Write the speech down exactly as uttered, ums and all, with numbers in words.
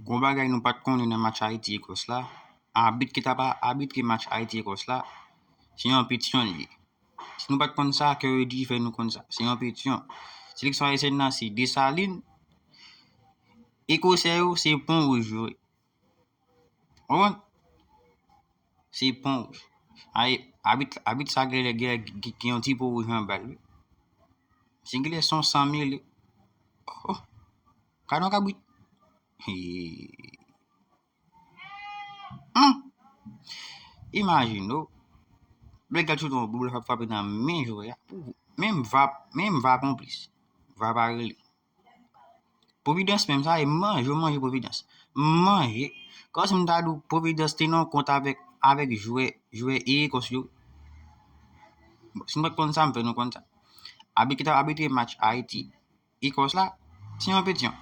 Gon bagay nou pa t konnen nan match Ayiti Ekòs la, abit ki t ap abitre match Ayiti Ekòs la, se yon petyon li ye. Si nou pa t konn sa, Kerdy fè nou konn sa. Se yon petyon. Seleksyon ayisyèn nan se Desalin, Ekòsè yo se Pon Wouj yo ye. Ou konprann? Se Pon Wouj. Ay, abit, abit sa genlè, genlè gen yon ti po wouj anba l wi. Se genlè se yon san mil. Oh, oh. Gade yon kabrit. Hey. Hmm. Imajine w. Blèd Gad choute yon boul, l ap frape nan men jwè a. Menm va, menm va konplis. Va pa rele. Providence menm sa, e manje, yo manje Providence. Manje. Kòm si m ta di w Providence te nan kont avèk, avèk jwè, jwè Ekòs yo. Bon, si nou pa t konn sa, m fè nou konn sa. Abit ki t ap abitre match Ayiti Ekòs la, se yon petyon.